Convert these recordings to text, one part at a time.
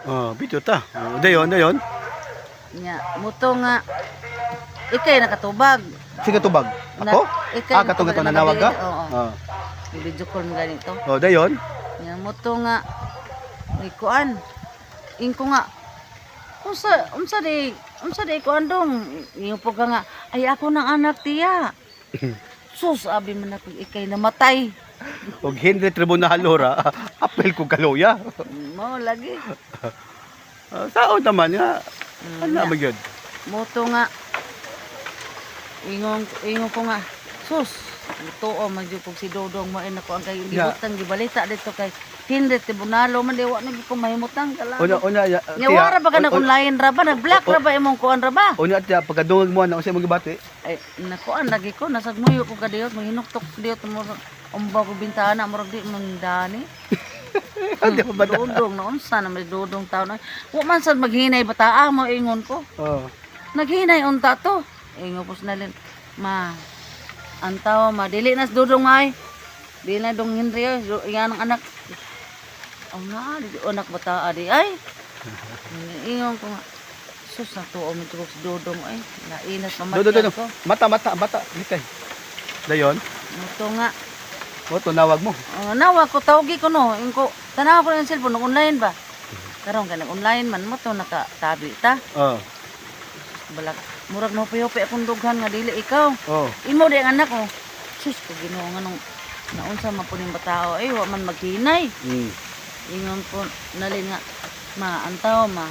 Oh, video ta. Oh, dayon, dayon. Nya, muto nga ikay nakatubag. Sige, tubag. Ako? Ikay Ah, katong ito nanawag ka? Oo. Oh. Video call mo ganito. Oh, dayon. Nya muto nga ni kuan. Ingko nga unsa di kuan dong. Ingko ka nga ay ako ng anak tiya. Sus, abi man ako ikay namatay. Og Henry Tribunalo ra, apel ko kaluya. Mo lagi. Ah, saon naman nga. Ano Nya. man gyud? Moto nga ingon ingon ko nga sus, tuo man jud kog si Dodong mo ko ang kay gibutang gibalita dito kay Henry Tribunalo man di wa na gyud ko mahimutang Una kala. una ya, Nya wara ba ka nag online ra ba, nag-block ra ba imong kuan ra ba? Unya tiya, pagkadungag mo ana, unsa imong gibati? Ay nakuan lagi ko nasag muyo ko kadiyot, mahinuktok diyot mo umba ko bintana, murag di man dani. Hindi pa ba? Dodong na unsa na may Dodong taon ay wa man sad maghinay bataa mo, ingon ko. Oh. Naghinay unta to. Ingo po sinalin. Ma, antaw ma, dili na sa Dudong ay. Dili na dong Henry ay, inga ng anak. Oh na, di anak bata adi ay. Ingon ko nga. Sus, natuo mo si Dudong ay. Nainas Do do do. mamatyan Do. ko. Mata mata mata likay. Dayon. Muto nga. Mo tunawag mo. Oh, nawa ko tawgi ko no. Ingko, tanaw ko ng cellphone nung online ba. Karon ka nag online man mo to nakatabi ta. Oh. Balak murag no hupi akong dughan nga dili ikaw. Oh. Imo di ang anak ko. Sus ko Ginoo, nga nung naunsa man po ning batao ay wa man maghinay. Ingon ko nalin nga ma antaw ma.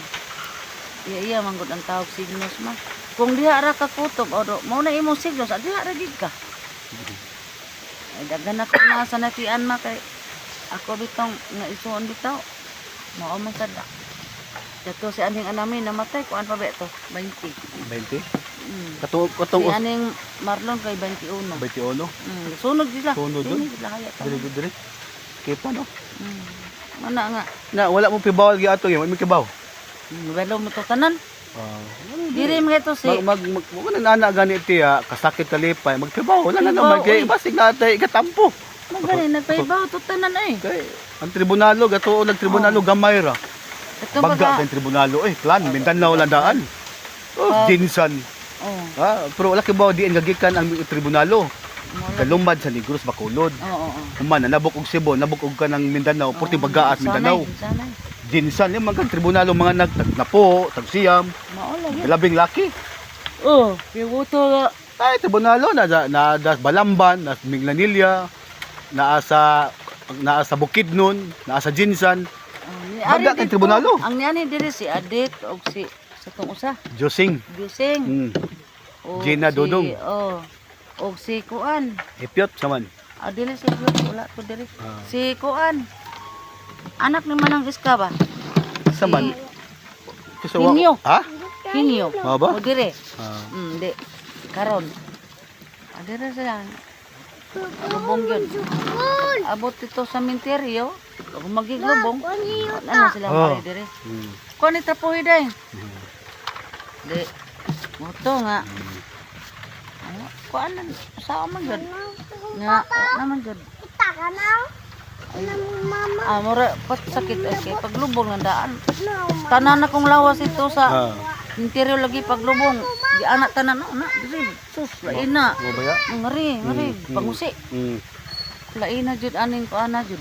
Iya iya man gud ang tawag signos ma. Kung diha ra ka kutob o do, mao na imong signos, ah, diha ra gid ka. Ay daghan ako na sa natian ma kay ako bitong nga isuon bitaw. Mao man sad. Dato si aning anami namatay kuan pa ba to? 20. 20. Kato katong Si aning Marlon kay 21. 21. Sunog sila. Sunod dun? Sunog sila kaya. Dire dire dire. Kay pa no. Mana nga. Na wala mo pibawal gi ato gyud, mo kibaw. Walo mo to tanan. Ah. Diri mga ito si Mag mag, mag wala na na gani tiya, kasakit kalipay, magkibaw wala na Kibaw, naman kay uy. basig natay ikatampo. Magani nagpaibaw to tanan ay. Kay ang tribunalo gato nagtribunalo gamay ra. Ito Bagga baga. kay tribunalo eh, plan Mindanao lang daan. Oh, Jinsan. Oh. Ah, pero wala kibaw diin gagikan ang tribunalo. Mo lang. Kalumad sa Negros Bacolod. Oo, oo. Human na nabok og Cebu, nabok og kanang Mindanao, purti bagaas Mindanao. Sanay. Jinsan yung mga tribunalo mga nagtagnapo, tagsiyam, Mao lagi. labing laki. Oh, piwoto nga. Ay, tribunalo na na, na Balamban, na Minglanilla, naa sa naa sa Bukidnon, naa sa Jinsan, Oh, ni Baga ari kay dito. tribunalo. Ang niani diri si Adit og si sa tong usa, Josing. Jusing. Og Gina si, Dodong. Oh. Og si Kuan. Ipyot saman. Ah, dili si Kuan, wala ko diri. Ah. Si Kuan. Anak ni Manang Iska ba? Saman. Kasi Hinyo. Ha? Hinyo. Mao ba? O dire. Ah. Di. Karon. Ah, dire sila. Lubong yun. Abot ito sa minteryo. Kung magiglubong. Ano sila Oh. pare dire. Kuan ni trapoy day. Di. Moto nga. Ano? Kuan na sa man gud. Nga naman gud. Ah, mura pat sakit ay kay paglubong ng daan. Tanan akong lawas ito sa interior lagi paglubong. Di anak tanan no, na diri. Sus, lain na. Mo ba ya? Ngari, ngari, pangusi. Lain na jud aning kuana jud.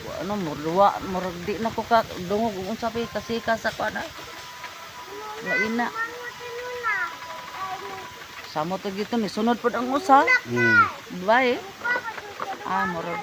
Wa ano murwa, murag di na ko ka dungog ug unsa pa kasika sa kuana. Lain na. Samo to gito ni sunod pod ang usa. Bye. Ah, murag